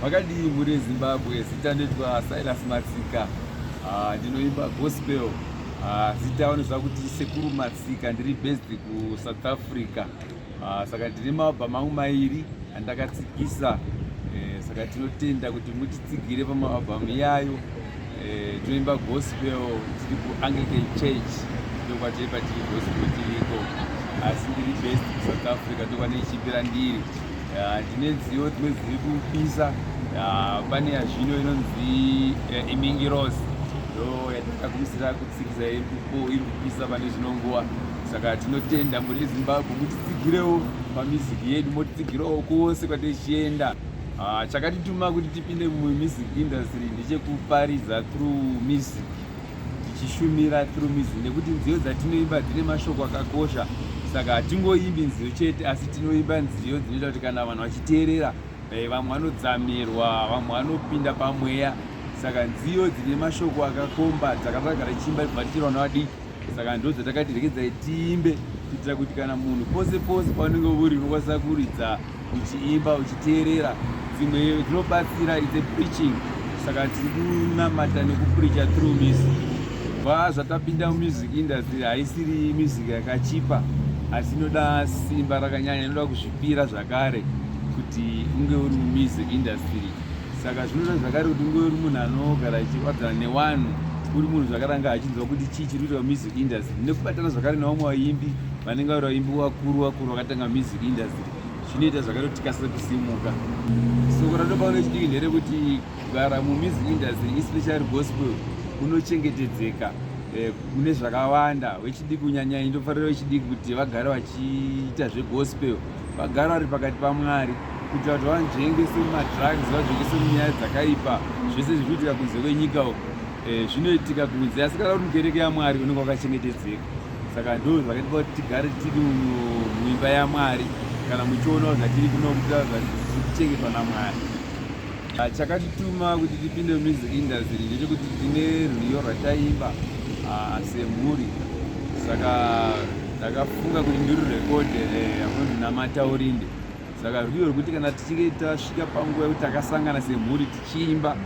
Makadii mhuri yeZimbabwe, zita ndoitwa Silas Matsika. Ndinoimba gospel. Zita vanoziva kuti Sekuru Matsika, ndiri based kuSouth Africa. Saka ndine maalbum angu mairi andakatsigisa. Saka tinotenda kuti mutitsigire pamaalbum iyayo. Tinoimba gospel tiri kuAnglican Church, ndokwatinoimba tiri gospel tiriko, asi ndiri based kuSouth Africa, ndokwaneichimbira ndiri. Ndine nziyo dzimwe dziri kupisa. Pane yazvino inonzi Imingirosi, ndo yatakagumisira kutsikisa, iri kupisa pane zvino nguva. Saka tinotenda mhuri yeZimbabwe, mutitsigirewo pamusic yedu, motitsigirewo kwose kwatichienda. Chakatituma kuti tipinde mumusic industry ndechekuparidza through music, tichishumira through music, nekuti nziyo dzatinoimba dzine mashoko akakosha. Saka hatingoimbi nziyo chete, asi tinoimba nziyo dzinoita kuti kana vanhu vachiteerera, vamwe vanodzamirwa, vamwe vanopinda pamweya. Saka nziyo dzine mashoko akakomba dzakatagara tichiimba kubva tichiri vana vadiki, saka ndo dzatakati regedzai tiimbe, kuitira kuti kana munhu pose pose paunenge uri unokwanisa kuridza uchiimba uchiteerera. Dzimwe dzinobatsira, it's a preaching. Saka tiri kunamata nekupreacha through music. Bva zvatapinda mumusic industry, haisiri music yakachipa, asi inoda simba rakanyanya, inoda kuzvipira zvakare kuti unge uri mumusic industry. Saka zvinoda zvakare kuti unge uri munhu anogara achiwadzana nevanhu, uri munhu zvakare anga achinzwa kuti chii chiri kuitwa music industry, nekubatana zvakare nevamwe vaimbi vanenge vari vaimbi vakuru vakuru vakatanga music industry. Zvinoita zvakare kuti tikasire kusimuka. Soko randopa nechidiki nderekuti kugara mumusic industry, especially gospel, unochengetedzeka mune zvakawanda. Vechidiki kunyanya, ndofarira vechidiki kuti vagare vachiita zvegospel, vagare vari pakati paMwari, kuitira kuti vanzvengese mumadrugs, vanzvengese munyaya dzakaipa. Zvese zviri kuitika kunze kwenyika uko, zvinoitika kunze, asi kana uri mukereke yaMwari unenge wakachengetedzeka. Saka ndo zvakaita kuti tigare tiri muimba yaMwari. Kana muchionawo zvatiri kuno, kuita tiri kuchengetwa naMwari. Chakatituma kuti tipinde mumusic industry ndechekuti tine rwiyo rwataimba semhuri. Saka ndakafunga kuti ndirurekodhe, akunonzi Namataurinde. Saka rwiyo rwekuti kana tichinge tasvika panguva yekuti takasangana semhuri tichiimba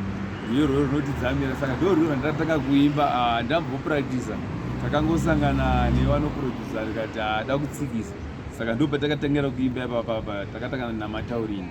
rwiyo rwoyo runotidzamira. Saka ndo rwiyo rwandakatanga kuimba. Ndambopractisa, takangosangana nevanoprodusa, rikati ada kutsikisa. Saka ndo patakatangira kuimba ipapapa, takatanga Namataurini.